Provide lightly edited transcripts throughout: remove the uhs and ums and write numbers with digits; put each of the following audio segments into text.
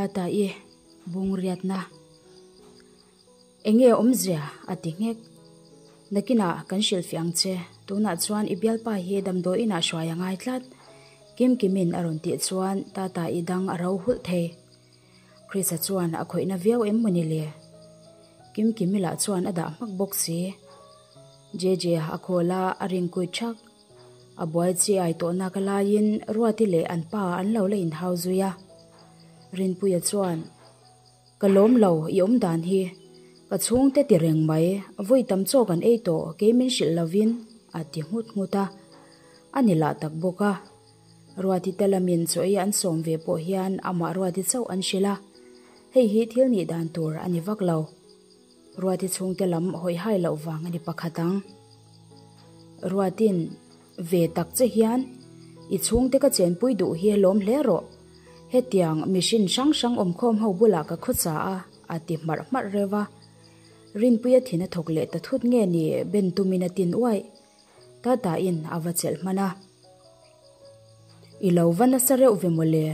Tata-i bungriatna Enge awmzia a ti nghek. Nakinah kan hrilhfiah ang che, tunah chuan i bialpa hi damdawi inah hruai a ngai tlat. Kimkimin a rawn tih chuan Tata-i dang a ro hulh thei. Chris-a chuan a khawihna viau em mawni le? Kimkimi lah chuan a dah hmak bawk si. JJ-a a call a, a ring kuit thak. A buai chi ai tawhna ka laiin Ruati leh an pa an lo la inhau zui a. Rinpuia chuan, Ka lawm lo, i awm dan hi. Ka chhungte ti reng mai, vawi tam chaw kan ei tawh, kei min hrilh lovin, a ti nghut nghut a. A ni lah tak bawk a. Ruati te lamin chaw ei an sawm ve pawh hian amah Ruati chauh an hrilh a, hei hi thil nih dan tur a ni vak lo. Ruati chhungte lam hawihai loh vang a ni pakhat ang. Ruatin, Ve tak che hian i chhungte ka chenpui duh hi lawm hle rawh. Hetiang mihrin hrang hrang awmkhawm ho bulah ka khawcha a, a ti hmarh hmarh reuh a. Rinpuia thin a thawk leh ta thut nge ni ben tumin a tin uaih. Tata-in a va chelh hman a. I lo va nasa reuh ve mawle.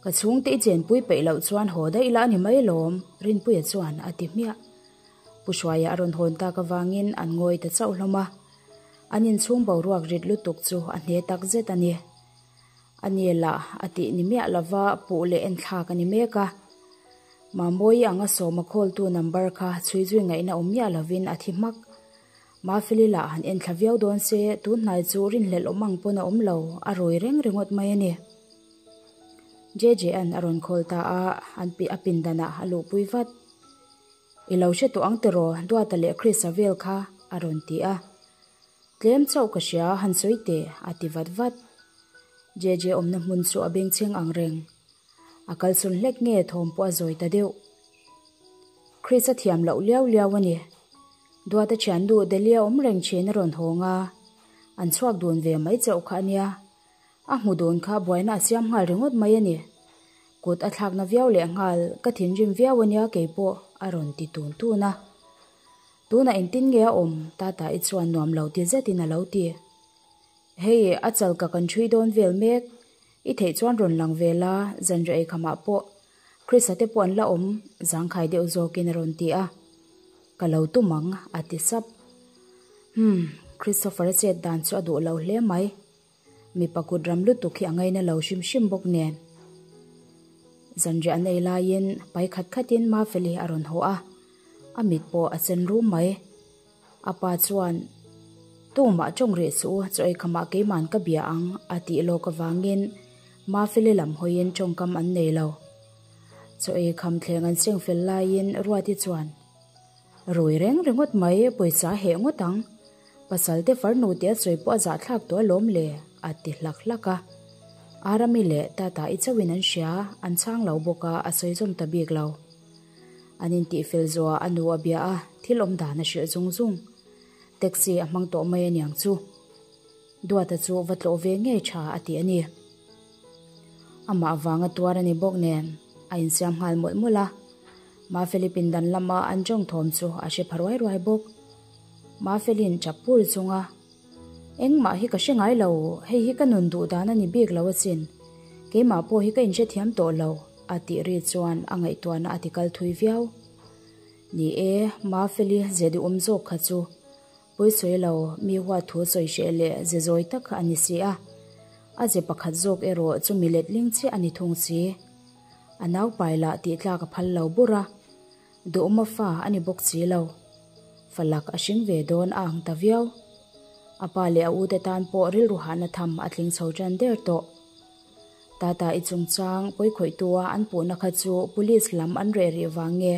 Ka chhungte i chenpui peih loh chuan haw daih la a ni mai lawm, Rinpuia chuan a ti hmiah. Pu Hruaia a rawn hawn tak avangin an ngawi ta chauh hlawm a. An inchhung boruak rit lutuk chu a hne tak zet a ni. A ni lah a tih ni miah lova puh leh enthlak a ni mek a. Mamawii anga sawma khawltu number kha chhui zui ngaihna awm miah lovin a thi hmak. Mafeli lah han enthla viau dawn se tun hnai chu rinhlelh awm ang pawn a awm lo, a rawi reng ringawt mai a ni. JJ-a'n a rawn call ta a, an a pindanah a luhpui vat. I lo hre tawh ang tiraw Duata leh Chris-a vel kha a rawn ti a. Tlem chauh ka hria han sawi teh a ti vat vat. JJ awmna hmun chu a bengchheng ang reng. A kalsawn hlek nge thawm pawh a zawi ta deuh. Chris-a thiam loh liau liau a ni. Duata thiannu Delia awm reng thin a rawn hawng a, an chhuak dun ve mai chauh kha a nia. A hmu dun kha buaina a siam nghal ringawt mai a ni. Kut a thlakna viau leh nghal, ka thinrim viau a nia keipawh a rawn ti tun tun a. Tunah engtin nge a awm? Tata-i chuan nuam lo ti zetin a lo ti. Hei, a chal ka kan ṭhui dawn vel mek. I theih chuan rawn lang ve la, zanriah ei khamah pawh Chris-a te pawh an la awm, zangkhai deuh zawkin a rawn ti a. Ka lo tum ang, a ti sap. Humm, Christopher-a chet dan chu a duh lo hle mai. Mipa kut ram lutuk hi a ngaina lo hrim hrim bawk nen. Zanriah an ei laiin pai khat khatin Mafeli a rawn haw a, a mit pawh a sen rum mai. A pa chuan, Tumah tawng rih suh u, chaw eikhamah keiman ka bia ang, a tih lawk avangin Mafeli lam hawiin tawngkam an nei lo. Chaw eikham thleng an seng fel laiin Ruati chuan, Rui reng ringawt mai, pawisa a heh ngawt ang. Pasal te farnu tih a sawi pawh a zahthlak tawh alawm le, a ti hlak hlak a. Arami leh Tata i chauhin an hria, an chhang lo bawk a, a sawi zawm ta bik lo. An intihfel zuah a nu a bia a, thil awm dan a hrilh zung zung. Taxi a hmang tawh mai aniang chu. Duata chu va tlawh ve ngei tha a ti a ni. Amah vanga tuar a ni bawk nen a insiam nghal mawlh mawlh a. Mafeli pindan lama an tawng thawm chu a hre pha ruai ruai bawk. Mafeli'n tap pur chunga, Engmah hi ka hre ngai lo, hei hi ka nun duh dan a ni bik lo asin. Keimah pawh hi ka inhrethiam tawh lo, a tih ri chuan a ngaihtuahna a ti kal thui viau. Ni e, Mafeli ze duhawm zawk kha chu pawisawi lo, mi huat thu sawi hreh leh ze zawi tak kha a ni si a. A ze pakhat zawk erawh chu mi letling chiah a ni thung si. A naupai lah tih tlak a phal lo bur a. Duhawma fa a ni bawk si lo. Falak a hring ve dawn a ang ta viau. A pa leh a ute tan pawh rilru hahna tham a tling chho tan der tawh. Tata i chungchang pawikhawihtua an puhna kha chu police lam an reh rih vang nge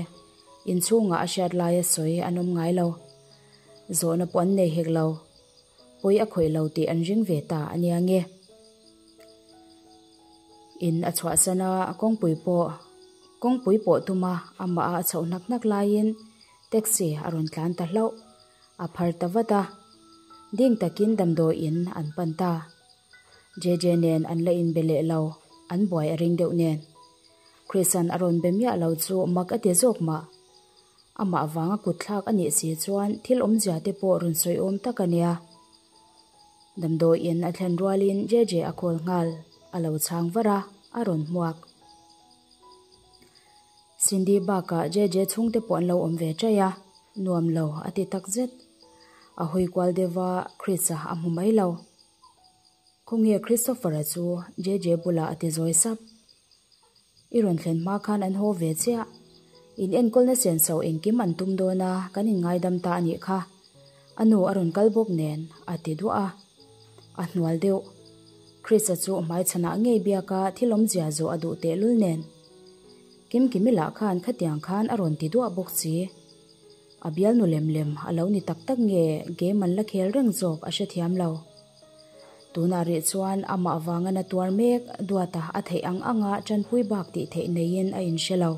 inchhungah a hriat laia sawi an awm ngai lo. Zawhna pawh an nei hek lo. Pawi a khawih lo tih an ring ve ta a nia nge. In a chhuahsan a, kawngpui pawh kawngpui pawh tuma amah a chhoh hnak hnak laiin taxi a rawn tlan ta hlauh. A phar ta vat a, ding takin damdawi in an pan ta. JJ nen an la inbe leh lo, an buai a ring deuh nen. Chris-a'n a rawn be miah lo chu mak a ti zawk mah. Amah vanga kut thlak a nih si chuan thil awmzia te pawh rawn sawi awm tak a nia. Damdawi in a thlen rualin JJ a call nghal, a lo chhang var a, a rawn hmuak. Cindy bakah JJ chhungte pawh an lo awm ve chaih a, nuam lo a ti takzet. A hawi kual deuh a, Chris-a a hmu mai lo. Khawnge Christopher-a chu JJ bulah a ti zawi sap. I rawn thlen hma khan an haw ve chiah. In enkawlna senso engkim an tum dawn a, kan inngaidam ta a nih kha. A nu a rawn kal bawk nen, a ti duah a. A hnual deuh. Chris-a chu hmaichhanah ngei biak a thil awmzia zawh a duh tehlul nen. Kimkimi lah khan khatiang khan a rawn ti duah bawk si. A bialnu lem lem a lo ni tak tak nge game an la khel reng zawk a hrethiam lo. Tunah rih chuan amah vanga na tuar mek duata a theih ang anga tanpui bak tih theih neiin a inhre lo.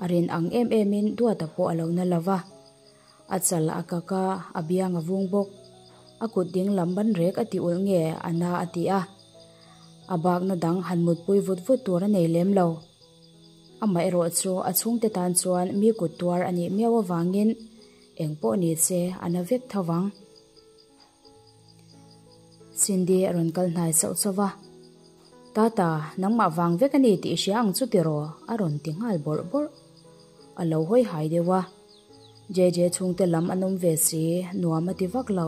A rin ang em emin duata pawh a lo na lo va. A chal a kak a, a biang a vung bawk. A kut ding lam ban rek a ti ulh nge a na a ti a. A bakna dang han mutpui vut vut tur a nei lem lo. Amaherawh chu a chhungte tan chuan mi kut tuar a nih miau avangin eng pawh ni se a na vek tho vang. Cindy a rawn kal hnai sauh sauh va, Tata, nangmah vang vek a ni tih i hria ang chu tiraw? a rawn ti nghal bawrh bawrh. A lo hawi hai deuh a, JJ chhungte lam an awm ve si, nuam a ti vak lo.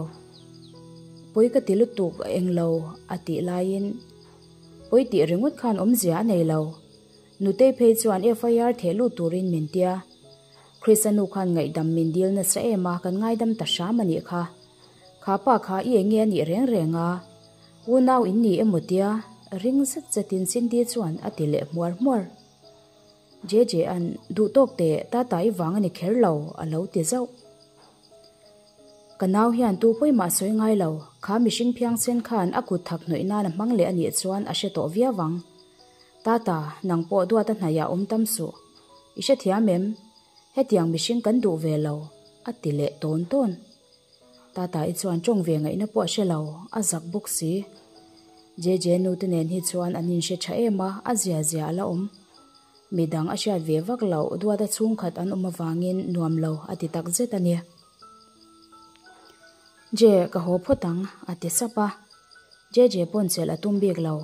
Pawi ka ti lutuk englo a tih laiin pawi tih ringawt khan awmzia a nei lo. Nutei phei chuan FIR theh lut turin min tia. Krista nu khan ngaihdam min dil nasa em a, kan ngaidam ta hram a nih kha. Kha pa kha i enge a nih reng reng a, unau in ni emaw tia ring zet zetin Cindy chuan a ti leh hmuar hmuar. JJ-a'n duh tawk teh Tata i vang a ni kher lo a lo ti zauh. Ka nau hian tu pawimah sawi ngai lo, kha mihring phiangsen khan a kut thak hnawih nan a hmang leh a nih chuan a hre tawh viau ang. Tata, nang pawh duat a hnaihah awm tam suh. I hrethiam em? Hetiang mihring kan duh ve lo, a ti leh tawn tawn. Tata i chuan tawng ve ngaihna pawh a hre lo, a zak bawk si. JJ nu te nen hi chuan an inhre tha em a, a zia zia a la awm. Midang a hriat ve vak loh, duata chhungkhat an awm avangin nuam lo a ti tak zet a ni. Je, ka haw phawt ang, a ti sap a. JJ pawn chelh a tum bik lo.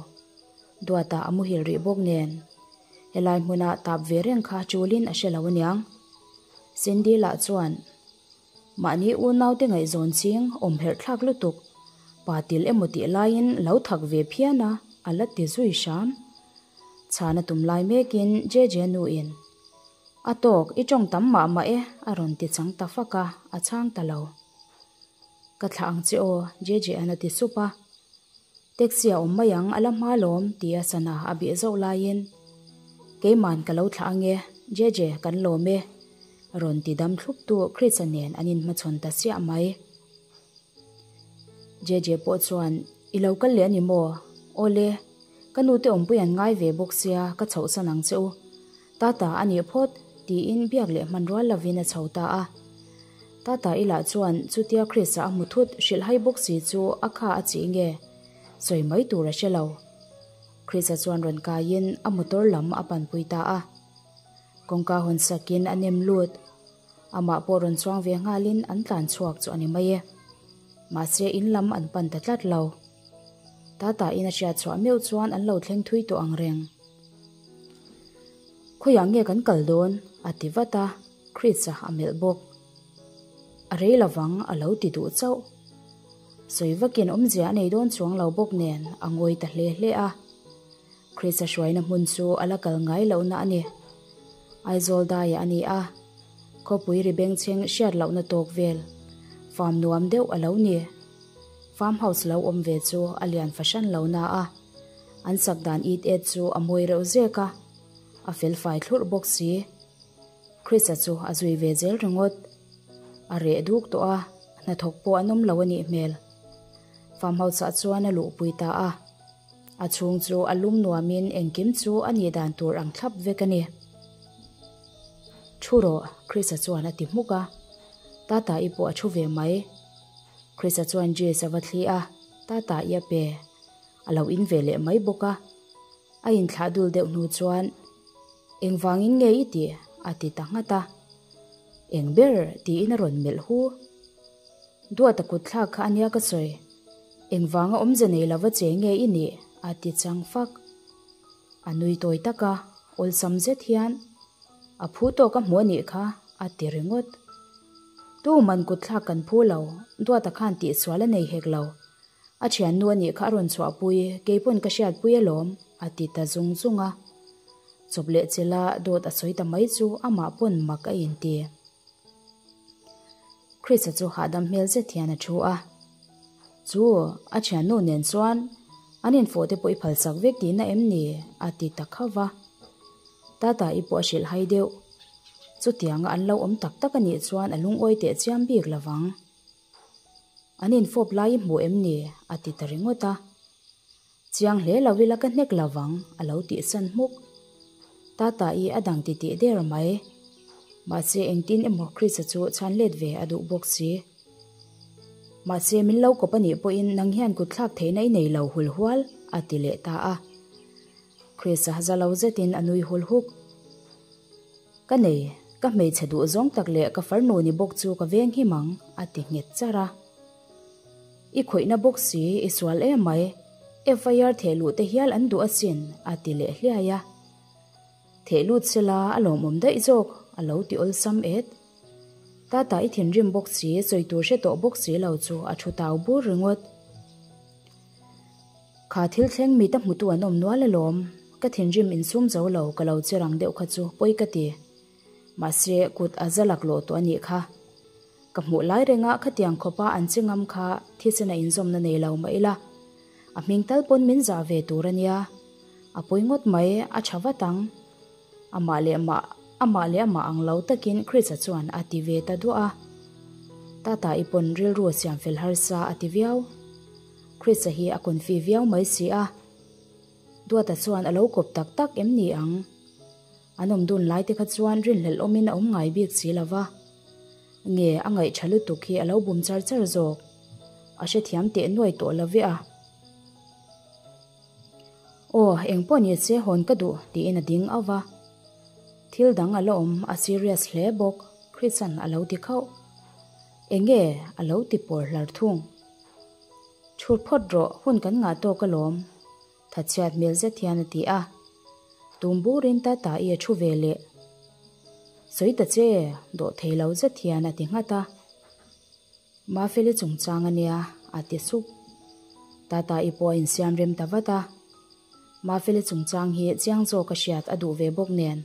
Duata a muhil rih bawk nen. Helai hmuna tap ve reng kha chulin a hre lo aniang. Cindy lah chuan, Mahni unaute ngaihzawn ching awm herh thlak lutuk, pa til emaw tih laiin lo thak ve phian a, a la ti zui hram. Chhana tum lai mekin JJ nuin, A tawk, i tawng tam mah mah e, a rawn ti chang ta fak a, a chhang ta lo. Ka thlah ang che aw, JJ-a'n a ti sup a. Taxi a awm mai ang, a la hma lawm, tia sana a bih zauh laiin, Keiman ka lo thlah ang e, JJ, kan lawm e, rawn ti dam thlup tu Chris-a nen an inhmachhawn ta chiah mai. JJ pawh chuan, I lo kal leh a ni maw? Awle, ka nute awmpui an ngai ve bawk sia, ka chhohsan ang che u. Tata a nih phawt, tiin biak leh hman rual lovin a chho ta a. Tata i lah chuan chutia Chris-a a hmu thut hrilhhai bawk si chu a kha a chih nge? Sawi mai tur a hre lo. Chris-a chuan rawn kaiin a motor lam a panpui ta a. Kawngka hawn sakin a nem lut. Amah pawh rawn chuang ve nghalin an tlan chhuak chu a ni mai e. Mahse in lam an pan ta tlat lo. Tata in a hriat chhuah meuh chuan an lo thleng thui tawh ang reng. Khawiah nge kan kal dawn? a ti vat a, Chris-a a melh bawk. A rei lovang a lo ti duh chauh. Sawi vakin awmzia a nei dawn chuang lo bawk nen a ngawi ta hle hle a. Chris-a hruaina hmun chu a la kal ngai lohna a ni. Aizawl daiah a ni a, khawpui ri bengchheng hriat lohna tawk vel farm nuam deuh a lo ni. Farm house lo awm ve chu a lian fahran lo na a. An sak dan it et chu a mawi reuh zek a, a fel fai thlurh bawk si. Chris-a chu a zui ve zel ringawt. A reh duk tawh a, hnathawk pawh an awm lo a nih hmel. Farm house ah chuan a luhpui ta a. A chhung chu a lum nuamin engkim chu a nih dan tur ang thlap vek a ni. Thu rawh, Chris-a chuan a ti hmuk a. Tata-i pawh a thu ve mai. Chris-a chuan juice a va thli a, Tata-i a pe. A lo in ve leh mai bawk a. A inthlah dul deuh hnu chuan, Engvangin nge i tih? a ti ta nghat a. Eng ber? tiin a rawn melh hu. Duata kut thlak kha a nia ka sawi. Engvanga awmze nei lova che nge i nih? a ti chang fak. A nui tawi tak a, awlsam zet hian. A phu tawk a hmu a nih kha, a ti ringawt. Tuman kutthlak kan phu lo, Duata khan tihsual a nei hek lo. A thiannu a nih kha a rawn chhuahpui, keipawn ka hriatpui alawm, a ti ta zung zung a. Chawp leh chila dawt a sawi ta mai chu amah pawn mak a inti. Chris-a chu hahdam hmel zet hian a thu a. Chu, a thiannu nen chuan an infawh te pawh i phalsak vek tihna em ni? a ti ta khauh va. Tata-i pawh a hrilh hai deuh. Chutianga an lo awm tak tak a nih chuan a lungawi teh chiam bik lo vang. An infawp lai i hmuh em ni? a ti ta ringawt a. Chiang hle lo ila ka hnek lo vang, a lo tihsan hmuk. Tata-i a dang titih der mai. Mahse engtin emaw Chris-a chu chhan let ve a duh bawk si. Mahse min lo kawp a nih pawhin nang hian kut thlak theihna i nei lo hul hual, a ti leh ta a. Chris-a za lo zetin a nui hul huk. Ka nei, ka hmeichhe duh zawng tak leh ka farnu ni bawk chu ka veng him ang, a ti nghet charh a. I khawihna bawk si, i sual em mai. FIR theh luh te hial an duh asin, a ti leh hliai a. Theh lut sela a lawmawm daih zawk, a lo ti awlsam et. Tata i thinrim bawk si, sawi tur hre tawh bawk si lo chu a thu tau bur ringawt. Kha thil thleng mita hmutu an awm nual alawm, ka thinrim insum zo lo ka lo che rang deuh kha chu pawi ka ti. Mahse kut a za laklawh tawh a nih kha. Ka hmuh lai renga khatiang khawpa an che ngam kha thisen a inzawmna nei lo mah ila, a hming tal pawn min zah ve tur a nia. A pawi ngawt mai, a tha vat ang. Amah leh mah, amah leh amah ang lo takin Chris-a chuan a ti ve ta duah a. Tata-i pawn rilru siam fel harsa a ti viau. Chris-a hi a confi viau mai si a. Duata chuan a lo kawp tak tak em ni ang? An awm dun lai te kha chuan rinhlelh awmin a awm ngai bik si lo va. Nge a ngaih tha lutuk hi a lo bum char char zawk. A hrethiam teh nuai tawh lo ve a. Aw, eng pawh ni che hawn ka duh tiin a ding auh va. Thil dang a la awm a serious hle bawk, Chris-a'n a lo ti khauh. Enge a lo ti pawr hlar thung. Chhut phawt rawh, hun kan ngah tawk alawm. Thatchhiat hmel zet hian a ti a. Tum burin Tata-i a thu ve leh. Sawi ta che, dawh thei lo zet hian a ti nghat a. Mafeli chungchang a nia, a ti sup. Tata-i pawh a insiam rem ta vat a. Mafeli chungchang hi chiang zawk a hriat a duh ve bawk nen.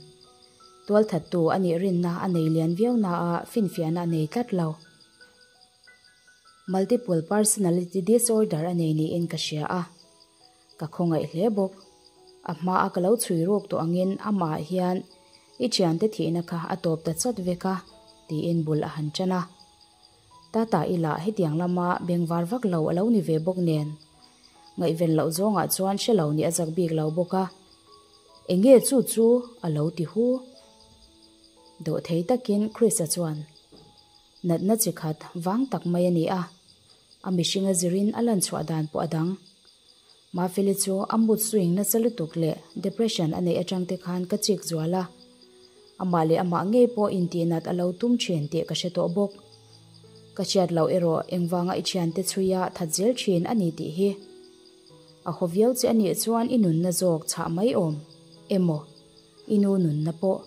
Tualthattu a nih rinna a nei lian viau naah finfiahna a nei tlat lo. Multiple personality disorder a nei niin ka hria a, ka khawngaih hle bawk. A hmaa ka lo chhui ruk tawh angin amah hian i thiante thihna kha a tawp ta chat vek a, tiin bul a han tan a. Tata i lah hetiang lama bengvar vak lo a lo ni ve bawk nen, ngaihven loh zawngah chuan hre lo nih a zak bik lo bawk a. Enge chu chu a lo ti hu. Dawhthei takin Chris-a chuan. Natna chi khat vang tak mai a ni a, a mihring a zirin a lan chhuah dan pawh a dang. Mafeli chu a mood swing nasa lutuk leh depression a neih atang te khan ka chik zual a, amah leh amah ngei pawh intihnat a lo tum thin tih ka hre tawh bawk. Ka hriat loh erawh engvanga i thiante chhuia that zel thin a ni tih hi. A haw viau che a nih chuan i nunna zawk chhah mai awm emaw i nu nunna pawh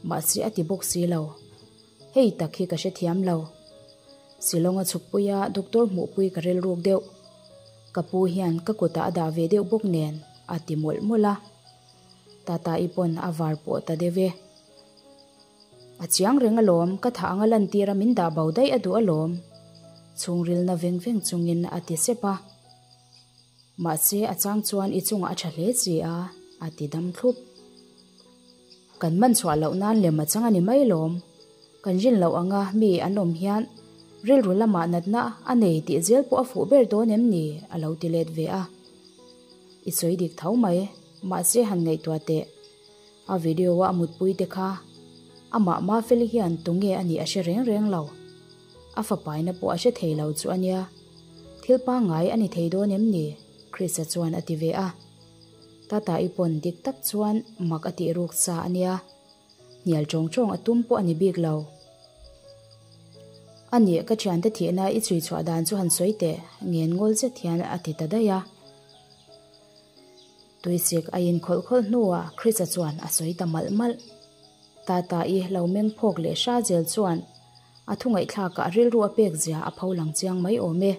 mahse a ti bawk si lo. Hei tak hi ka hrethiam lo. Shillong a chhukpui a doctor hmuhpui ka rilruk deuh. Ka pu hian ka kutah a dah ve deuh bawk nen a ti mawlh mawlh a. Tata-i pawn a var pawh ta deuh e. A chiang reng alawm, ka thah anga lantir a min dah bo daih a duh alawm. Chhungrilna veng veng chungin a ti sep a. Mahse a chang chuan i chungah a tha hle chi a, a ti dam thlup. Kan man chhuah loh nan lem a chang a ni mai lawm. Kan rin loh anga mi an awm hian rilru lamah natna a nei tih zel pawh a fuh ber dawn em ni? a lo ti let ve a. I sawi dik tho mai, mahse han ngaihtuah teh. A video a a mutpui te kha amah Mafeli hian tunge a nih a hre reng reng lo. A fapaina pawh a hre thei lo chu a nia. Thil pangngai a ni thei dawn em ni? Chris-a chuan a ti ve a. Tata-i pawn dik tak chuan mak a tih ruk sa a nia. Hnial chawng chawng a tum pawh a ni bik lo. A nih, ka thiante thihna i chhui chhuah dan chu han sawi teh, ngen ngawl zet hian a ti ta daih a. Tuisik a inkhawlh khawlh hnuah Chris-a chuan a sawi ta malh malh. Tata-i lo meng phawk leh hra zel chuan a thu ngaihthlakah a rilru a pek zia a pho lang chiang mai awm e.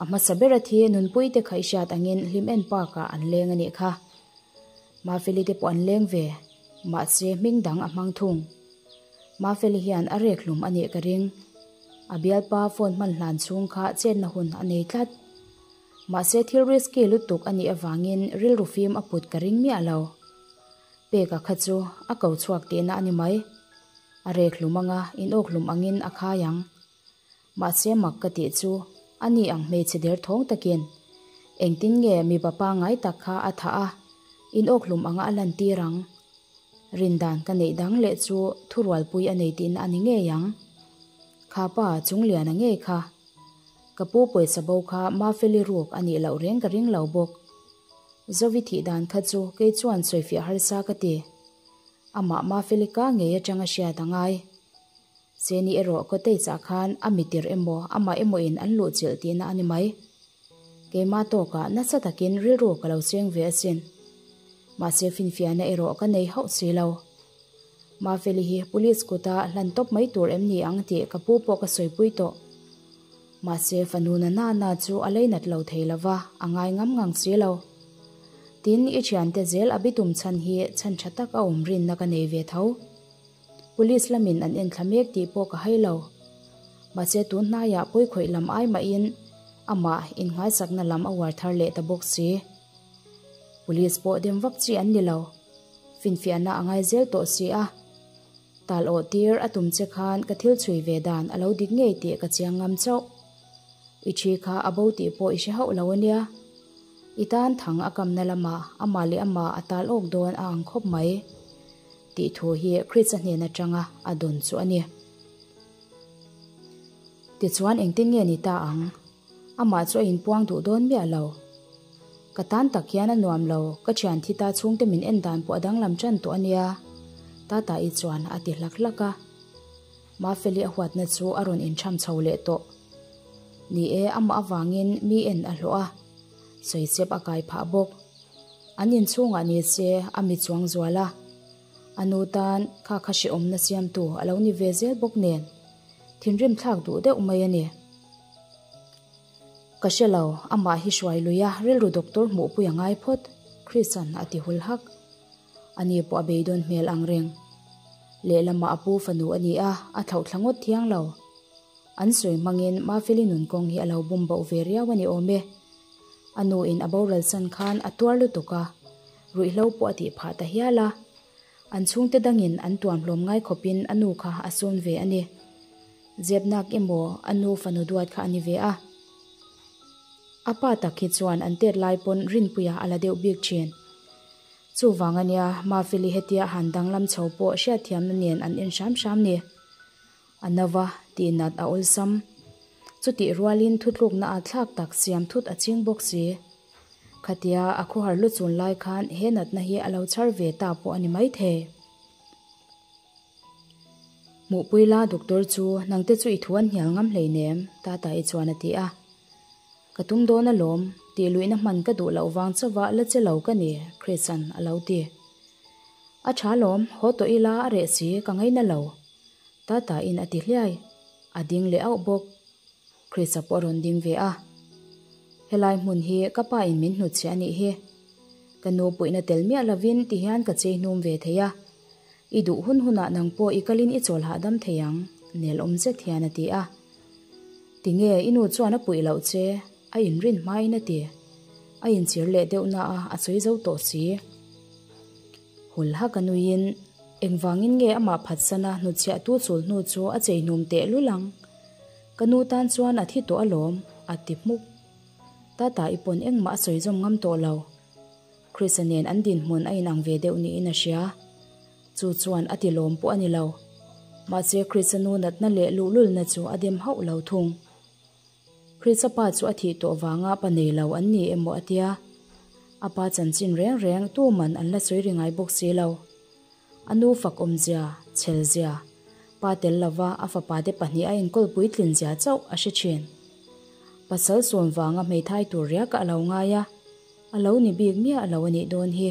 A hmasa ber a thi nunpui te kha i hriat angin hlim en park-ah an leng a nih kha. Mafeli te pawh an leng ve, mahse hming dang a hmang thung. Mafeli hian a rek hlum a nih ka ring. A bialpa phone hman hlan chhung kha chetna hun a nei tlat. Mahse thil risky lutuk a nih avangin rilru fim a put ka ring miah lo. Peka kha chu a ko chhuak tihna a ni mai. A rek hlum anga inawk hlum angin a khai ang. Mahse mak ka tih chu a ni ang hmeichhe der thawng takin engtin nge mipa pangngai tak kha a thah a, inawk hlum anga a lantir ang. Rindan ka neih dang leh chu thurualpui a nei tihna a ni ngei ang. Kha pa Chungliana ngei kha. Ka pu pawisa bo kha Mafeli ruk a nih loh reng ka ring lo bawk. Zovi thih dan kha chu kei chuan sawifiah harsa ka ti. Amah Mafeli ka ngei atanga hriat a ngai. Seni erawh cottage ah khan a mitir emaw amah emaw in an luhchilh tihna a ni mai. Keimah tawkah nasa takin rilru ka lo cheng ve asin. Mahse finfiahna erawh ka nei hauh si lo. Mafeli hi police kuta hlan tawp mai tur em ni ang tih ka pu pawh ka sawipui tawh. Mahse fanu na na na chu a leinat lo thei lova, a ngai ngam ngang si lo. Tin, i thiante zel a bitum chhan hi chhan tha tak a awm rinna ka nei ve tho. Police lamin an enthla mek tih pawh ka hai lo. Mahse tun hnaiah pawikhawih lam ai mahin amah innghaisakna lam a uar thar leh ta bawk si. Police pawh dem vak chi an ni lo. Finfiahna a ngai zel tawh si a. Tal awh tir a tum che khan ka thil chhui ve dan a lo dik ngei tih ka chiang ngam chauh. I thi kha a bo tih pawh i hre hauh lo a nia. I tan thang a kamna lamah amah leh amah a tal awk dawn a ang khawp mai. Tih thu hi Krista hnen atanga a dawn chu a ni. Tichuan engtin nge ni ta ang? Amah chu a inpuang duh dawn miah lo. Ka tan tak hian a nuam lo, ka thian thi ta chhungte min en dan pawh a danglam tan tawh a nia, Tata-i chuan a ti hlak hlak a. Mafeli a huatna chu a rawn intham chho leh tawh. Ni e, amah avangin mi en a hlawh a, sawisep a kai phah bawk. An inchhungah ni se a mi chuang zual a, a nu tan kha kha hrehawmna siamtu a lo ni ve zel bawk nen, thinrim thlak duh deuh mai a ni. Ka hre lo, amah hi hruai lui a, rilru doctor hmuhpui a ngai phawt, Chris-a'n a ti hul hak. Ani pawh a beidawn hmel ang reng. Lehlamah a pu fanu a ni a, a thlauhthla ngawt thiang lo. An sawi hmangin Mafeli nun kawng hi a lo bum bauh ve riau a ni awm e. A nu in a boral san khan a tuar lutuk a, ruihhlo pawh a tih phah ta hial a. An chhungte dangin an tuam hlawm ngai khawpin a nu kha a sawn ve a ni. Zepnak emaw a nu fanu duat kha a ni ve a. A pa tak hi chuan an tet lai pawn Rinpuia a la deuh bik thin. Chuvang a nia, Mafeli hetia han danglam chho pawh hriatthiamna nen an en hram hram ni. A nova tihnat a awlsam. Chutih rualin thutlukna a thlak tak siam thut a ching bawk si. Khatia a khawhar lu chun lai khan he natna hi a lo chhar ve ta pawh a ni maithei. Hmuhpui la doctor chu nangte chu i thu an hnial ngam hleinem, Tata-i chuan a ti a. Ka tum dawn alawm, tih luihna hman ka duh loh vang chauha la che lo ka ni, Chris-a'n a lo ti. A tha lawm, haw tawh ila a reh si, ka ngaina lo. Tata-in a ti hliai. A ding leh auh bawk. Chris-a pawh a rawn ding ve a. Helai hmun hi ka pa in min hnutchhiah a nih hi. Ka nu puihna tel miah lovin ti hian ka chei hnum ve thei a. I duh hun hunah nang pawh i kalin i chawl hahdam thei ang, nel awm zet hian a ti a. Tinge i nu chuan a puih loh che? A inrin hmain a ti. A inchhir leh deuh na a, a sawi zo tawh si. Hul hak a nuiin, Engvangin nge amah phatsana hnutchhiahtu chul hnu chu a chei hnum teh lul ang? Ka nu tan chuan a thi tawh alawm, a ti hmuk. Tata i pawn engmah a sawi zawm ngam tawh lo. Chris-a nen an dinhmun a inang ve deuh niin a hria. Chu chuan a ti lawm pawh a ni lo. Mahse Chris-a nu natna leh luhlulna chu a dem hauh lo thung. Chris-a pa chu a thih tawh vanga pa nei lo an ni emaw a tia. A pa chanchin reng reng tuman an la sawi ri ngai bawk si lo. A nu fak awmzia, chhelzia, pa tel lova a fapa te pahnih a enkawl puitlin zia chauh a hre thin. Pasal sawn vanga hmeithai tur riakah a lo ngai a, a lo ni bik miah lo a nih dawn hi.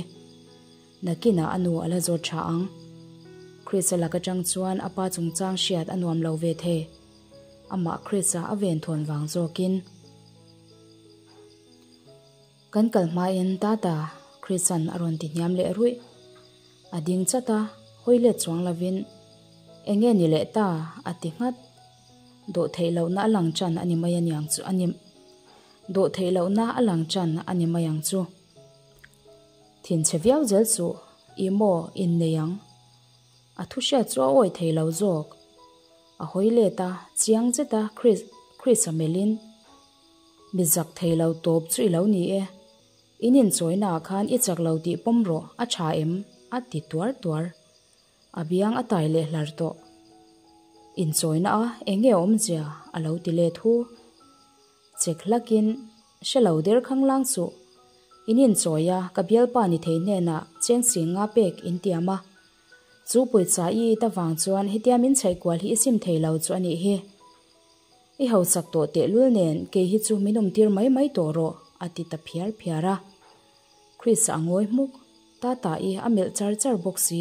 Nakinah a nu a la zawt tha ang. Chris-a lak atang chuan a pa chungchang hriat a nuam lo ve thei. Amah Chris-a a venthawn vang zawkin. Kan kal hmain Tata, Chris-a'n a rawn ti hniam leh ruih. A ding chat a, hawi let chuang lovin, Eng nge ni leh ta? a ti nghat. Dawh theih lohna a lang tan a ni mai aniang chu a ni Dawh theih lohna a lang tan a ni mai ang chu. Thinchhe viau zel suh, i maw innei ang? A thu hriat chu a awi thei lo zawk. A hawi let a, chiang zet a Chris Chris-a melhin, Mi zak thei lo tawp chu i lo ni e. In inchawina ah khan i chak lo tih pawm rawh, a tha em? a ti tuar tuar. A biang a tai leh hlar tawh. Inchawina a eng nge awmzia? a lo ti let hu. Chek hlakin, Hre lo der khanglang suh. In inchawi a, ka bialpa ni thei hnenah cheng sing nga pek in tiam a. Chu pawisa i it avang chuan hetia min chhaih kual hi i sim thei lo chu a nih hi. I hausak tawh tehlul nen kei hi chu min awmtir mai mai tawh rawh, a ti ta phiar phiar a. Chris-a a ngawi hmuk, Tata-i a melh char char bawk si.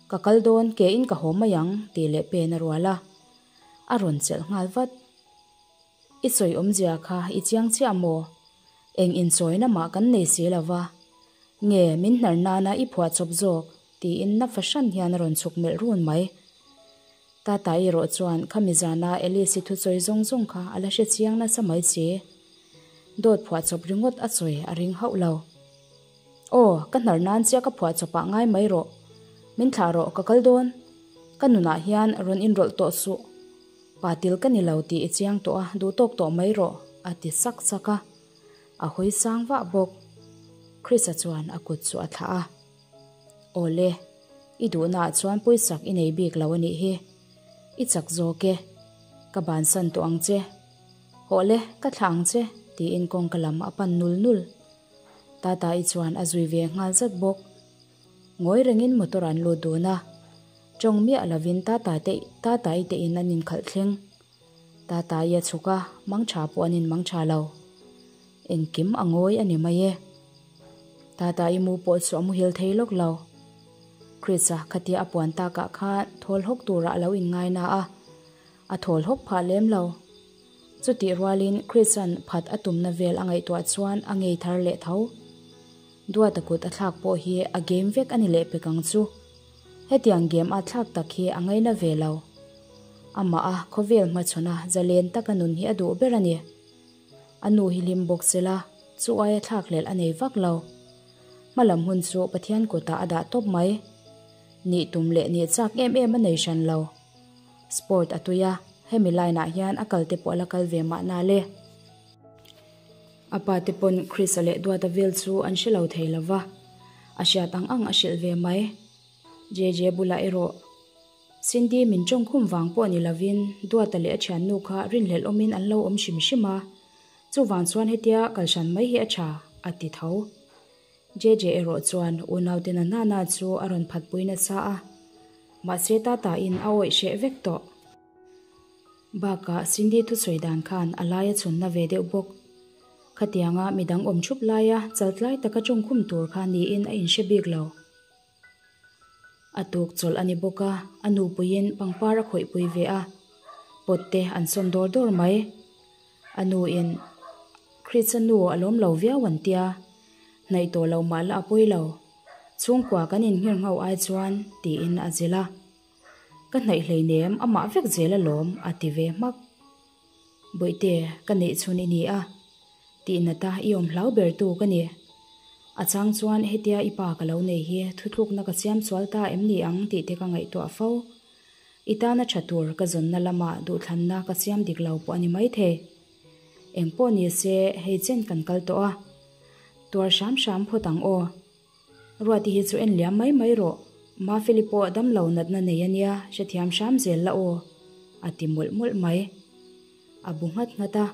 Ka kal dawn, ke in ka haw mai ang, tih leh pen a rual a. A rawn chelh nghal vat. I sawi awmzia kha i chiang chiah maw? Eng inchawina mah kan nei si lo va. Nge min hnar nana i phuahchawp zawk? tiin na fahran hian a rawn chhuk melh run mai. Tata erawh chuan khami zana Alice-i thusawi zawng zawng kha a la hre chiang nasa mai si. Dawt phuahchawp ringawt a sawi a ring hauh lo. Aw, ka hnar nan chiah ka phuahchawp ah ngai mai rawh. Min thlah rawh, ka kal dawn. Ka nunah hian rawn inrawlh tawh suh. Pa til ka ni lo tih i chiang tawh a, duh tawk tawh mai rawh, a ti sak sak a. A hawi sang vah bawk. Chris-a chuan a kut chu a thlah a. Awle, i duhnaah chuan pawisak i nei bik lo a nih hi. I chak zawk e. Ka bansan tawh ang che. Hawhle, ka thlah ang che, tiin kawngka lam a pan nul nul. Tata-i chuan a zui ve nghal zat bawk. Ngawi rengin motor an lut dun a. Tawng miah lovin Tata te Tata-i te in an inkhalh thleng. Tata-i a chhuk a, mangtha pawh an inmangtha lo. Engkim a ngawi a ni mai e. Tata-i mu pawh chu a muhil thei lawk lo. Chris-a khatia a puan takah khan thawl hawk turah a lo inngai na a, a thawl hawk phah lem lo. Chutih rualin Chris-a'n phat a tumna vel a ngaihtuah chuan a ngei thar leh tho. Duata kut a thlak pawh hi a game vek a ni leh pek ang chu. Hetiang game a thlak tak hi a ngaina ve lo. Amah a khawvel hmachhawn a zalen taka nun hi a duh ber a ni. A nu hi hlim bawk se la, chu aia thlakhlelh a nei vak lo. Hmalam hun chu Pathian kutah a dah tawp mai. Nih tum leh nih chak em em a nei hran lo. Sport a tui a, hemi line ah hian a kal te pawh a la kal ve mahna le. A pa te pawn Chris-a leh Duata vel chu an hre lo thei lo va, a hriat ang ang a hrilh ve mai. JJ bulah erawh Cindy min tawngkhum vang pawh ni lovin Duata leh a thiannu kha rinhlelh awmin an lo awm hrim hrim a, chuvang chuan hetia kalhran mai hi a tha, a ti tho. JJ erawh chuan unaute na nana chu a rawn phatpui nasa a, mahse Tata in a awih hreh vek tawh. Bakah Cindy thusawi dan khan a lai a chhunna ve deuh bawk. Khatianga midang awm thup laia chaltlai taka tawngkhum tur kha niin a inhre bik lo. A tuk chawlh a ni bawk a, a nupuiin pangpar a khawihpui ve a, pot te an sawn dawr dawr mai. A nuin Chris-a nu a lawm lo viau an tia, hnaih tawh lo mah la a pawi lo, chhungkua kan inhngir ngho ai chuan tiin a zilh a. Ka hnaih hleinem amah vek zel alawm a ti ve hmak. Bawihte, ka neih chhun i ni a, tihnata i awm hlau ber tu ka ni. A chang chuan hetia i pa ka lo nei hi thutlukna ka siam sual ta em ni ang tih te ka ngaihtuah fo. I tana tha tur ka zawnna lamah duhthlanna ka siam dik lo pawh a ni maithei. Eng pawh ni se hei chen kan kal tawh a, tuar hram hram phawt ang aw. Ruati hi chu en liam mai mai rawh, Mafeli pawh damlo natna nei a nia, hrethiam hram zel la aw, a ti mawlh mawlh mai. A bu nghat nghat a.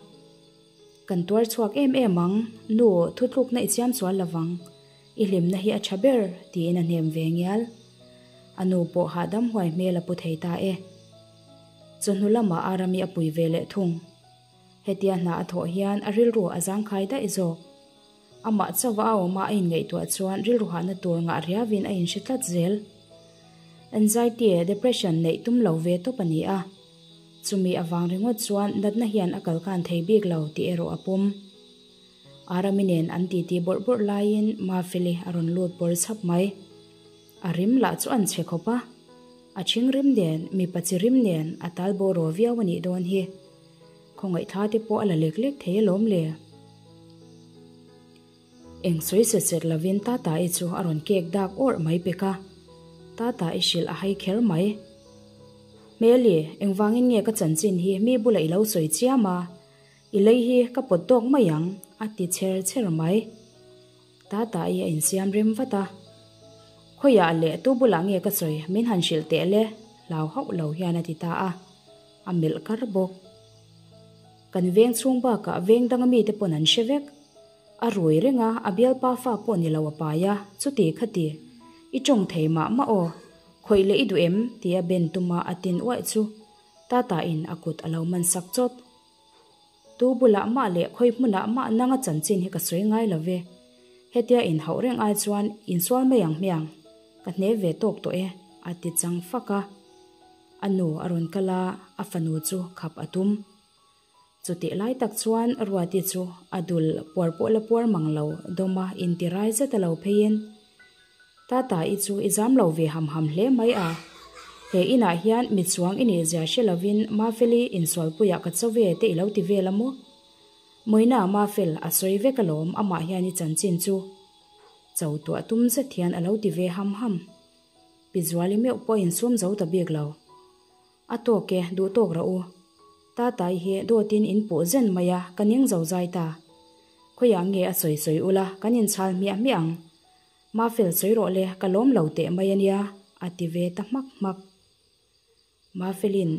Kan tuar chhuak em em ang, nu thutlukna i siam sual lovang, i hlimna hi a tha ber, tiin a hnem ve ngial. A nu pawh hahdam huai hmel a pu thei ta e. Chawhnu lamah Arami a pui ve leh thung. Hetia hna a thawh hian a rilru a zangkhai daih zawk. Amah chauha a awma a inngaihtuah chuan rilru hahna tur ngah riauin a inhre tlat zel. Anxiety, depression neih tum lo ve tawp a ni a. Chumi avang ringawt chuan natna hian a kalkan thei bik lo tih erawh a pawm. Arami nen an titi bawrh bawrh laiin Mafeli a rawn lut bawr chhap mai. A rim lah chu an chhe khawp a. A ṭhing rim nen, mipa chi rim nen a tal bawraw viau a nih dawn hi. Khawngaihthla te pawh a la lek lek thei alawm le. Eng sawi set set lovin Tata-i chu a rawn kek dak awrh mai pek a. Tata-i hrilh a hai kher mai. Hmeli, engvangin nge ka chanchin hi mi bulah i lo sawi chiam a? I lei hi ka pawt tawk mai ang, a ti chher chher mai. Tata-i a insiam rem vat a. Khawiah leh tu bulah nge ka sawi min han hrilh teh le, hlau hauh lo hian a ti ta a. A melh kar bawk. Kan veng chhung bakah veng danga mite pawn an hre vek. A rui reng a, a bialpa fa pawh ni lo a pai a, chuti khati. I tawng thei mah mah aw. Khawih leh i duh em? tia ben tuma a tin uaih chu Tata in a kut a lo man sak chawt. Tu bulah mah leh khawi hmunah mah nanga chanchin hi ka sawi ngai lo ve. Hetia inhauh reng ai chuan insual mai ang hmiang. Ka hne ve tawk tawh e, a ti chang fak a. A nu a rawn kal a, a fanu chu khap a tum. Chutih lai tak chuan Ruati chu a dul puar pawh la puar mang lo dawma intirai zet a lo pheiin, Tata i chu i zam lo ve ham ham hle mai a, he inah hian mi chuang i nih zia hre lovin Mafeli insualpuiah ka cho ve te i lo ti vel a maw? Mawina Mafel a sawi vek alawm amah hian i chanchin chu cho tuah tum zet hian a lo ti ve ham ham. Pi Zuali meuh pawh insum zo ta bik lo. A tawk e, duh tawk rawh u. Tatai hi dawtin in puh zen mai a, ka ning zo zai ta. Khawiah nge a sawi sawi ula, kan inchhal hmiah hmiah ang. Mafel sawi rawh le, ka lawm lo teh mai a nia, a ti ve ta hmak hmak. Mafelin,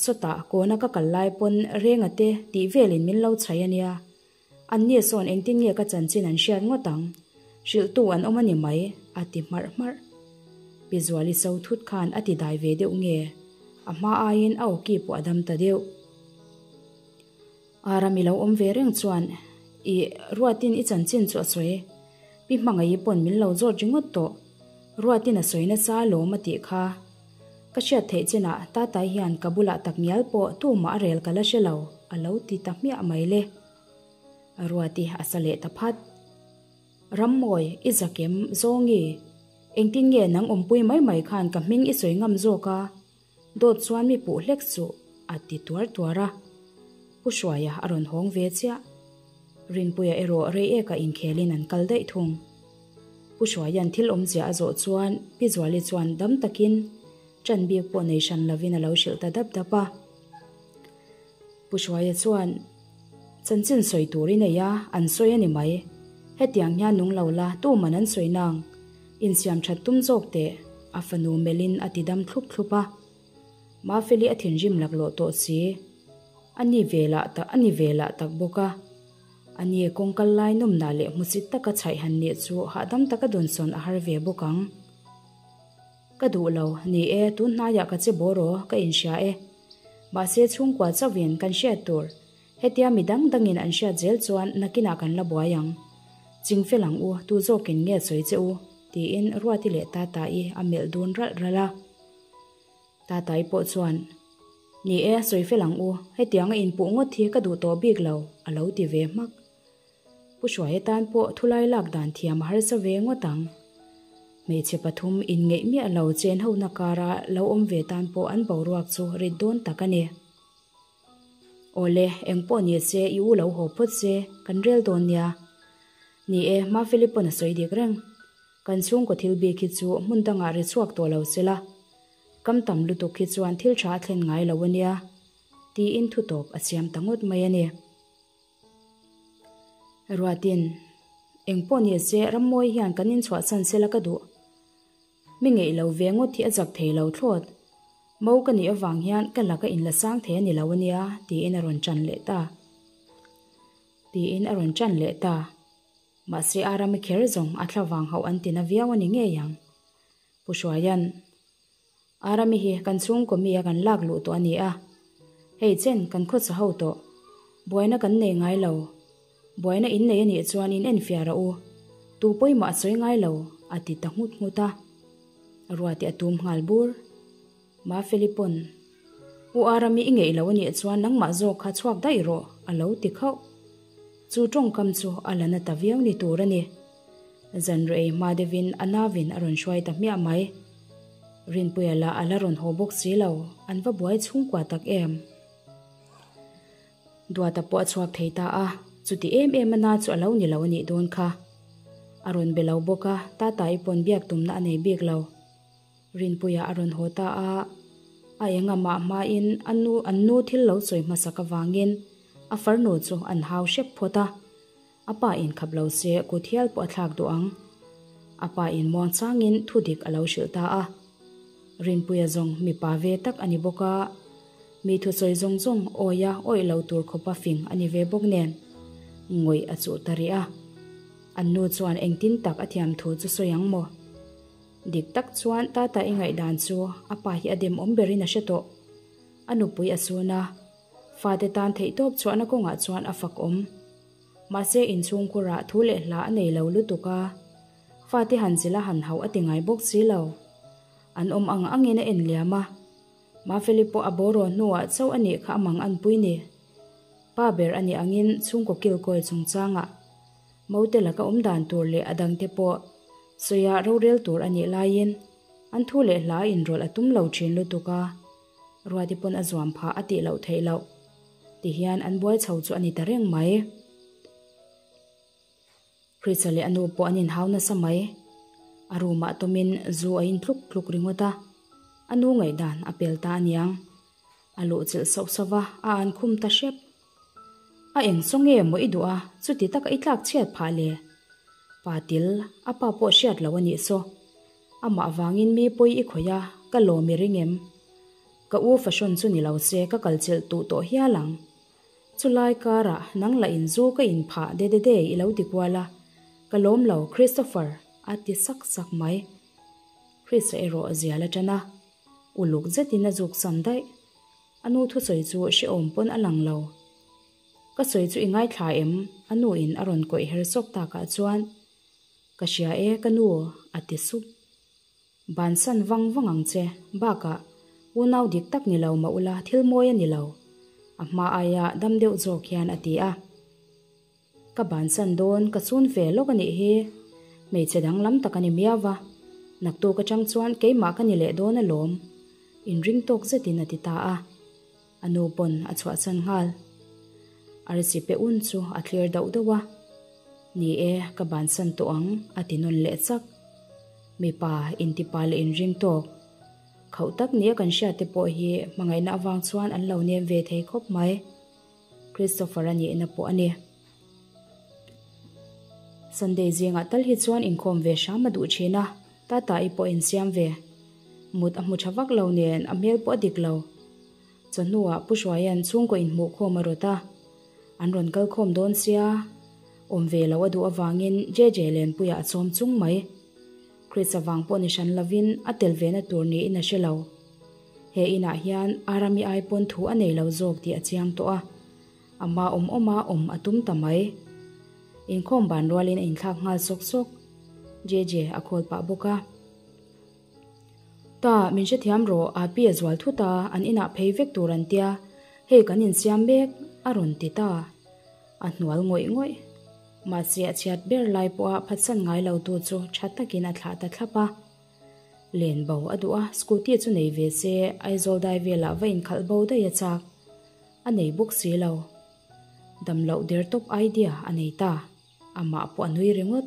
Sawtah, kawna ka kal lai pawn Renga te tih velin min lo chhai a nia. Anni sawn engtin nge ka chanchin an hriat ngawt ang? Hrilhtu an awm a ni mai, a ti hmarh hmarh. Pi Zuali so thut khan a ti dai ve deuh nge? A hma aiin a awki pawh a dam ta deuh. Aram i lo awm ve reng chuan i Ruatin i chanchin chu a sawi. Pi Hmangaih pawn min lo zawt ringawt tawh. Ruatin a sawi nasa alawm a tih kha. Ka hriat theih chinah Tatai hian ka bulah takngial pawh tumah a rel ka la hre lo, a lo ti ta hmiah mai le. Ruati a sa leh ta phat. Rammawi, i zakem, Zawngi, engtin nge nang awmpui mai mai khan ka hming i sawi ngam zawk a? Dawt chuan mi puh hlek suh, a ti tuar tuar a. Pu Hruaia a rawn hawng ve chiah. Rinpuia erawh rei eka inkhelin an kal daih thung. Pu Hruaia'n thil awmzia a zawh chuan Pi Zuali chuan dam takin ṭan bik pawh nei hran lovin a lo hrilh ta dap dap a. Pu Hruaia chuan, Chanchin sawi tur i nei a, an sawi a ni mai. Hetiang hian nung lo la, tuman an sawi nang. Insiam ṭhat tum zawk teh, a fanu melhin a ti dam thlup thlup a. Mafeli a thinrim laklawh tawh si. A ni ve lah tak a ni ve lah tak bawk a. A ni kawng kal lai nawmnah leh hmusit taka chhaih han nih chu hahdam taka dawnsawn a har ve bawk ang. Ka duh lo, ni e, tun hnaiah ka che bawr aw, ka inhria e. Mahse chhungkua chauhin kan hriat tur, hetia mi dang dangin an hriat zel chuan nakinah kan la buai ang. Chingfel ang u, tu zawkin nge sawi che u? tiin Ruati leh Tata-i a melh dun ralh ralh a. Tatai pawh chuan, Ni e, sawi fel ang u, hetianga inpuh ngawt hi ka duh tawh bik lo, a lo ti ve hmak. Pu Hruaia tan pawh thulai lak dan thiam a harsa ve ngawt ang. Hmeichhe pathum inngeih miah lo chen hona kara lo awm ve tan pawh an boruak chu rit dawn tak a ni. Awle, eng pawh ni se i u lo haw phawt se, kan rel dawn nia. Ni e, Mafeli pawn a sawi dik reng. Kan chhungkaw thil bik hi chu hmun dangah ri chhuak tawh lo se la, kam tam lutuk hi chuan thil tha a thlen ngai lo a nia, tiin thu tawp a siam ta ngawt mai a ni. Ruatin, Eng pawh ni se Rammawi hian kan inchhuahsan se la ka duh. Mi ngeih lo ve ngawt hi a zak thei lo thlawt. Mo ka nih avang hian ka laka inla sang thei a ni lo a nia, tiin a rawn ṭan leh ta. Tiin a rawn ṭan leh ta. Mahse a rami kher zawng a thla vang hauh an ti na viau a ni ngei ang. Pu Hruaia'n, Arami hi kan chhungkaw mi a kan lak luh tawh a ni a, hei chen kan khawchha ho tawh, buaina kan nei ngai lo. Buaina in nei a nih chuan in enfiah rawh u, tu pawimawh a sawi ngai lo, a ti ta nghut nghut a. Ruati a tum nghal bur. Mafeli pawn, U Arami i ngeih lo a nih chuan nangmah zawk kha chhuak daih rawh, a lo ti khauh. Chu tawngkam chu a la na ta viau ni tur a ni. Zanriah ei hma deuhin a navin a rawn hruai ta hmiah mai. Rinpuia lah a la rawn haw bawk si lo, an va buai chhungkua tak em. Duata pawh a chhuak thei ta a, chuti em em a na chu a lo ni lo a nih dawn kha. A rawn be lo bawk a, Tatai pawn biak tumna a nei bik lo. Rinpuia a rawn haw ta a, a eng amah hmain a nu an nu thil lo sawi hmasak avangin a farnu chu an hau hrep phawt a, a pa in khap lo se kut hial pawh a thlak duh ang. A pa in muang changin thu dik a lo hrilh ta a. Rinpuia zawng mipa ve tak a ni bawk a, mi thusawi zawng zawng awia awih lo tur khawpa fing a ni ve bawk nen ngawih a chuh ta rih a. An nu chuan engtin tak a thiam thu chu sawi ang maw? Dik tak chuan Tata i ngaihdan chu a pa hi a demawm berin a hre tawh. A nupui a sun a, fate tan theihtawp chhuahna kawngah chuan a fak awm. Mahse inchhungkhurah thu leh hla a nei lo lutuk a, fate han zilh a han hauh a ti ngai bawk si lo. An awm ang angin a en liam a, Mafeli pawh a boraw hnuah chauh a nih kha a mang anpui ni. Pa ber a nih angin chhungkaw kilkawi chungchangah Mote laka awm dan tur leh a dangte pawh sawiah rorel tur a nih laiin an thu leh hla inrawlh a tum lo thin lutuk a, Ruati pawn a zuam phah a tih loh theih loh tihian an buai chho chu a ni ta reng mai. Hricha leh a nu pawh an inhau nasa mai. A room ah tawmin zu a in tluk tluk ringawt a, a nu ngaihdan a pel ta aniang. A luhchilh sauh sauh va, a an khum ta hrep. A eng saw nge maw i duh a, chuti taka i tlak chhiat phah le? Pa til, a pa pawh hriat loh a nih saw. Amah vangin mi pawi i khawih a, ka lawm i ring em? Ka u fahrawn chu ni lo se ka kalchilh tuh tawh hial ang. Chulai karah nang lah in zu ka in phah de de de i lo ti kual a, ka lawm lo Christopher, a ti sak sak mai. Chris-a erawh a zial a tan a, uluk zetin a zuk san daih. A nu thusawi chu hrehawm pawn a lang lo. Ka sawi chu i ngaithla em? A nu in a rawn kawih her sawk takah chuan, Ka hria e ka nu, a ti sup. Bansan vang vang ang che, bakah unau dik tak ni lo mah ula thil mawi a ni lo, a hma aia dam deuh zawk hian a ti a. Ka bansan dawn, ka chun ve lawk a nih hi. Hmeichhe danglam tak a ni miau va, naktuk atang chuan keimah ka ni leh dawn alawm, inring tawk zetin a ti ta a. A nu pawn a chhuahsan nghal. A recipe un chu a thlir dauh dauh a. Ni e, ka bansan tawh ang, a ti nawn leh chak. Mipa, intipa leh inring tawk. Khauh tak nia kan hriat te pawh hi hmangaihna avang chuan an lo nem ve thei khawp mai. Christopher a nihna pawh a ni. Sunday zingah tal hi chuan inkhawm ve hram a duh thin a, Tata-i pawh a insiam ve. Mut a hmu tha vak lo nen a hmel pawh a dik lo. Chawhnuah Pu Hruaia'n chhungkaw inhmuhkhawm a rawt a, an rawn kal khawm dawn sia, awm ve lo a duh avangin JJ Lenpuiah a chawm chung mai. Chris avang pawh ni hran lovin a tel vena tur niin a hre lo. He inah hian Arami ai pawn thu a nei lo zawk tih a chiang tawh a, ama awm awma awm a tum ta mai. Inkhawm ban rualin a inthlak nghal sawk sawk. JJ a khawl pah bawk a. Ta, min hrethiam rawh, Api a zual thut a, an inah phei vek tur an tia, hei kan insiam mek, a rawn ti ta. A hnual ngawih ngawih. Mahse a chhiat ber lai pawha phatsan ngai lo tu chu tha takin a thlah ta thlap a. Len bo a duh a, scooty chu nei ve se, Aizawl dai velah va inkhalh bo daih a chak. A nei bawk si lo. Dam loh der tawp idea a nei ta. Amah pawh a nui ringawt.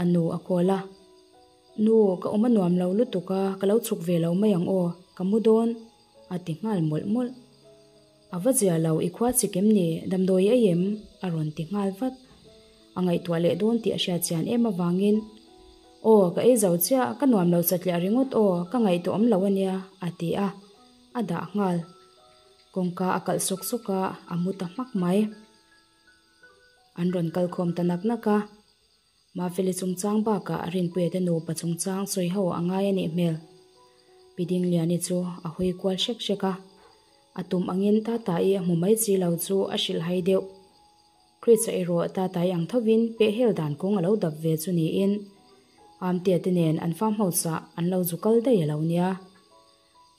A nu a call a. Nu, ka awm a nuam lo lutuk a, ka lo chhuk ve lo mai ang aw, ka mu dawn, a ti nghal mawlh mawlh. A va zia lo, i khua chik em ni, damdawi ei em? a rawn ti nghal vat. A ngaihtuah leh dawn tih a hriat chian em avangin, Aw, ka ei zo chiah, ka nuam lo satliah ringawt aw, ka ngaihtuah awm lo a nia, a ti a, a dah nghal. Kawngka a kalh sawk sawk a, a mu ta hmak mai. An rawn kal khawm ta nak nak a. Mafeli chungchang bakah Rinpuia te nupa chungchang sawi ho a ngai a nih hmel. Pi Dingliani chu a hawi kual hrek hrek a, a tum angin Tatai a hmu mai chi lo chu a hrilh hai deuh. Chris-a erawh Tatai ang thovin pehhel dan kawng a lo dap ve chu niin. Amtea te nen an farm house ah an lo zu kal daih a lo nia.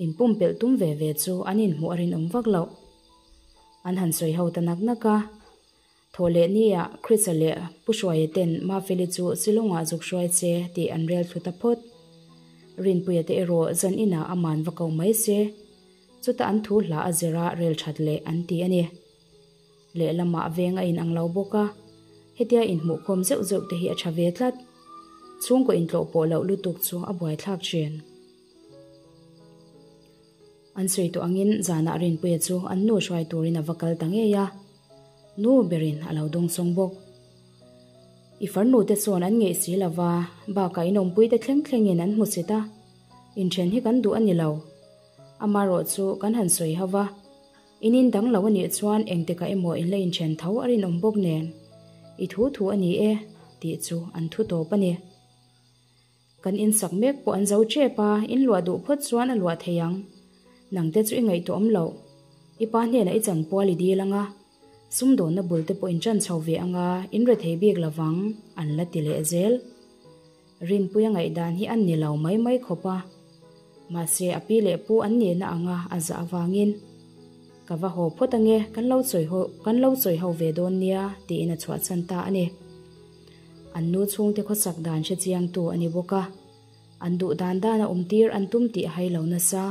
In pumpelh tum ve ve chu an inhmuh a rinawm vak loh. An han sawi ho ta nak nak a. Thawh leh nia Chris-a leh Pu Hruaia ten Mafeli chu Shillong-ah zuk hruai che tih an rel thlu ta phawt. Rinpuia te erawh zan inah a man va ko mai se. Chuta an thu hla a zir a rel that leh an ti a ni. Lehlamah veng a inang lo bawk a, hetia inhmuhkhawm zeuh zeuh te hi a tha ve tlat. Chhungkaw intlawh pawh loh lutuk chu a buaithlak thin. An sawi tawh angin zanah Rinpuia chu an nu hruai turin a va kal ta ngei a, nu berin a lo dawngsawng bawk. I farnu te chuan an ngeih si lova, bakah inawmpuite thleng thlengin an hmu sit a, inthen hi kan duh a ni lo. Amarawh chu kan han sawi ho va, in in dang lo a nih chuan engtikah emaw in la inthen tho a rinawm bawk nen, i thu thu a ni e tih chu an thu tawp a ni. Kan insak mek pawh an zo tep a, in luah duh phawt chuan a luah thei ang. Nangte chu i ngaihtuah awm loh. I pa hnenah i chanpual i dil ang a, sumdawnna bul te pawh in chan chho ve ang a, in re thei bik lovang, an la ti leh zel. Rinpuia ngaihdan hi an ni lo mai mai khawp a. Mahse a pi leh pu an nihna anga a zah avangin, Ka va haw phawt ange, kan lo chawi ho, kan lo chawi ho ve dawn nia, tiin a chhuahchhan ta a ni. An nu chhungte khawsak dan hre chiangtu a ni bawk a, an duh dan dan a awm tir an tum tih a hai lo nasa.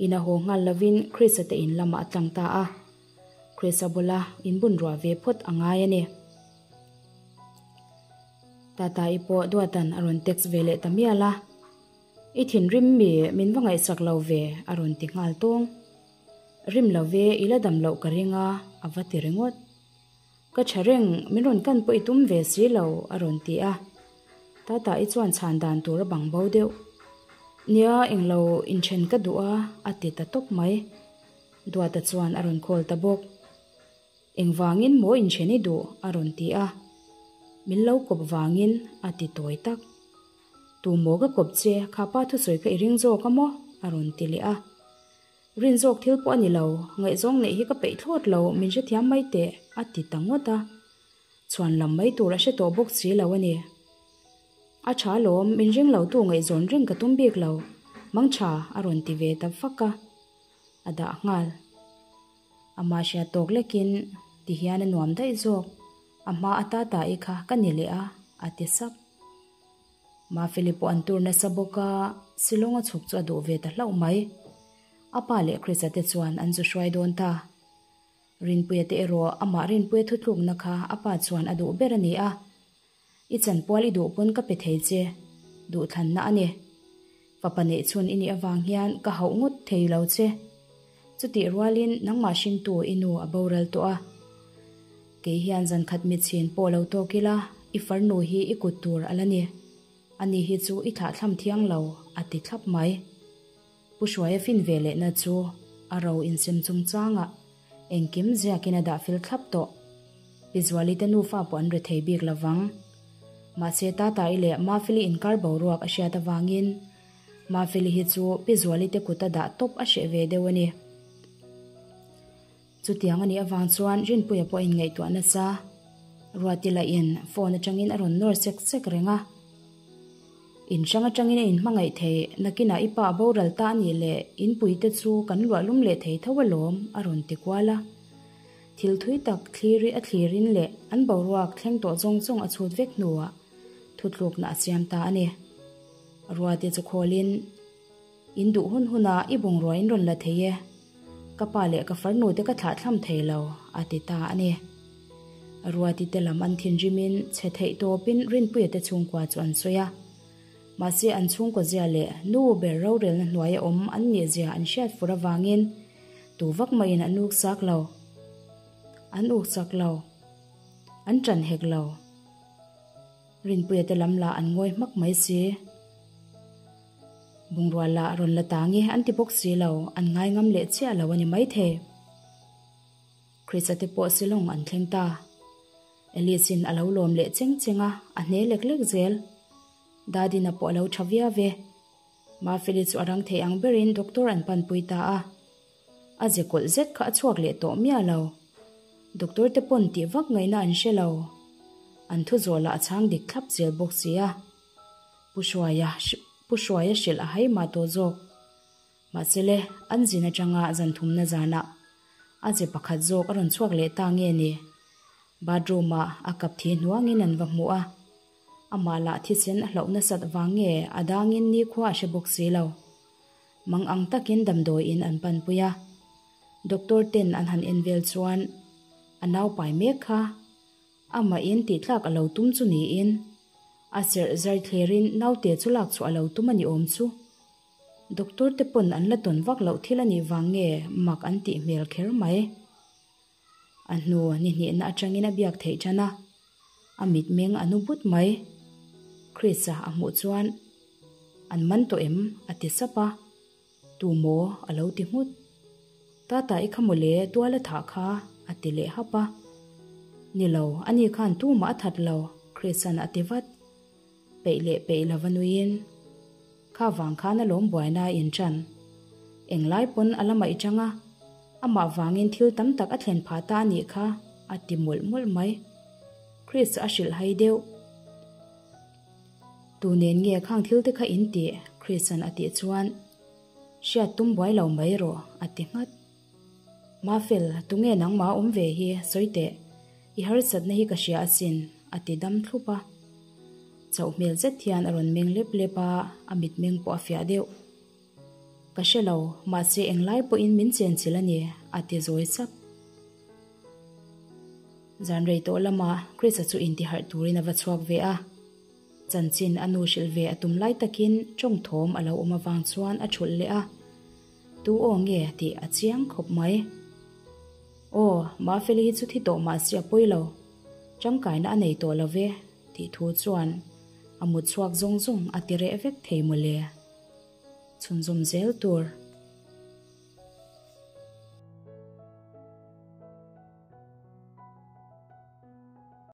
In a haw nghal lovin Chris-a te in lamah a tlang ta a, Chris-a bula inbun ruah ve phawt a ngai a ni. Tata-i pawh Duatan a rawn text ve leh ta mial a, I thinrim mi min va ngaihsak lo ve a rawn ti nghal tawng. Rim lo ve i la dam loh ka ring a, a va ti ringawt. Ka tha reng, min rawn kan pawh i tum ve si lo, a rawn ti a. Tata i chuan chhan dan tur a bang bo deuh. Nia, englo inthen ka duh a, a ti ta tawp mai. Duata chuan a rawn call ta bawk. Engvangin maw inthen i duh? a rawn ti a. Min lo kawp vangin, a ti tawi tak. Tu maw ka kawp che, kha pa thusawi kha i ring zawk a maw? a rawn ti leh a. Rin zawk thil pawh a ni lo, ngaihzawng neih hi ka peih thlawt lo, min hrethiam mai teh, a ti ta ngawt a. Chhuan lam mai tur a hre tawh bawk si lo a ni. A tha alawm, min ring lo tu ngaihzawn reng ka tum bik lo, mang tha a rawn ti ve ta fak a, a dah nghal. Amah hriat tawk lekin ti hian a nuam daih zawk, a hma ata ta i kha ka ni leh a, a ti sap. Mafeli pawh an tur nasa bawk a, Shillong a chhuk chu a duh ve ta hlauh mai. A pa leh Chris-a te chuan an zu hruai dawn ta. Rinpuia te erawh amah Rinpuia thutlukna kha a pa chuan a duh ber a ni a. I chanpual i duh pawn ka pe thei che, duhthlanna a ni. Fapa neih chhun i nih avang hian ka hauh ngawt thei lo che. Chutih rualin nangmah hringtu i nu a boral tawh a. Kei hian zankhat mitchhin pawh lo tawk ila, i farnu hi i kut tur a la ni. Ani hi chu i thlahthlam thiang lo, a ti thlap mai. Pu Hruaia fin ve lehna chu a ro insem chungchangah engkim ziakin a dah fel thlap tawh. Pi Zuali te nufa pawh an rethei bik lovang. Mahse Tata-i leh Mafeli inkar boruak a hriat avangin Mafeli hi chu Pi Zuali te kuta dah tawp a hreh ve deuh a ni. Chutiang a nih avang chuan Rinpuia pawh a inngaihtuah nasa. Ruati lahin phone atangin a rawn nawr sek sek reng a. In hrang atangin a inhmangaih thei, nakinah i pa a boral ta a nih leh inpuite chu kan luah lum leh thei tho alawm, a rawn ti kual a. Thil thui tak thlir a thlirin leh an boruak thleng tawh zawng zawng a chhut vek hnuah thutlukna a siam ta a ni. Ruati chu khawlin. In duh hun hunah i bungrua in rawn la thei e, ka pa leh ka farnu te ka thlah thlam thei lo, a ti ta a ni. Ruati te lam an thinrimin chhe theih tawpin Rinpuia te chhungkua chu an sawi a. Mahse an chhungkaw zia leh nu ber rorelna hnuaia awm an nih zia an hriat fur avangin tu vak mahin an uksak lo. An uksak lo. An ṭan hek lo. Rinpuia te lam lah an ngawi hmak mai si. Bungrua lah rawn la ta nge an ti bawk si lo, an ngai ngam leh chiah lo a ni maithei. Chris-a te pawh Shillong an thleng ta. Alice-in a lo lawm leh cheng cheng a, a hne lek lek zel. Dadina pawh a lo tha viau e. Mafeli chu a rang thei ang berin doctor an panpui ta a. A ze kawlh zet kha a chhuak leh tawh miah lo. Doctor te pawn tih vak ngaihna an hre lo. An thu zawh lah a chhang dik thlap zel bawk si a. Pu Hruaia Pu Hruaia hrilh a hai mah tawh zawk. Mahse le, an zin atanga zan thumna zanah a ze pakhat zawk a rawn chhuak leh ta nge ni? Bathroom ah a kap thi hnuangin an va hmu a. Amah lah thisen a hlauh nasat vang nge a dangin nikhua a hre bawk si lo. Mang ang takin damdawiin an panpui a. Doctor ten an han en vel chuan a naupai mek kha. Amahin tihtlak a lo tum chu niin a serh zar thlerin naute chu lak chhuah a lo tum a ni awm chu. Doctor te pawn an la tawn vak loh thil a nih vang nge mak an tih hmel kher mai. A hnu ni hnihna atangin a biak theih tan a, a mitmeng a nu but mai. Chris-a a hmuh chuan, An man tawh em? a ti sap a. Tu maw? a lo ti nghut. Tata i kha mawle tual a thah kha a ti leh hap a. Ni lo, ani khan tumah a that lo, Chris-a'n a ti vat. Peih leh peih lova nuiin, Kha vang khan a lawm buaina a inṭan. Englai pawn a lamah i chang a, amah vangin thil tam tak a thlen phah ta a nih kha, a ti mawlh mawlh mai. Chris a hrilh hai deuh. Tu nen nge khang thil te kha in tih? Chris-a'n a tih chuan, Hriat tum buai lo mai rawh, a ti nghat. Mafel, tunge nangmah awm ve hi sawi teh, i harsatna hi ka hria asin, a ti dam thlup a. Chauh hmel zet hian a rawn meng lep lep a, a mitmeng pawh a fiah deuh. Ka hre lo, mahse englai pawhin min chenchilh a ni, a ti zawi sap. Zan rei tawh lamah Chris-a chu intiharh turin a va chhuak ve a. Chanchin a nu hrilh ve a tum lai takin tawngthawm a lo awm avang chuan a thulh leh a. Tu aw nge tih a chiang khawp mai. Aw, Mafeli hi chu thi tawh mah se a pawi lo. Tangkaina a nei tawh lo ve tih thu chuan a mut chhuak zawng zawng a ti reh vek thei mawle. Chhunzawm zel tur.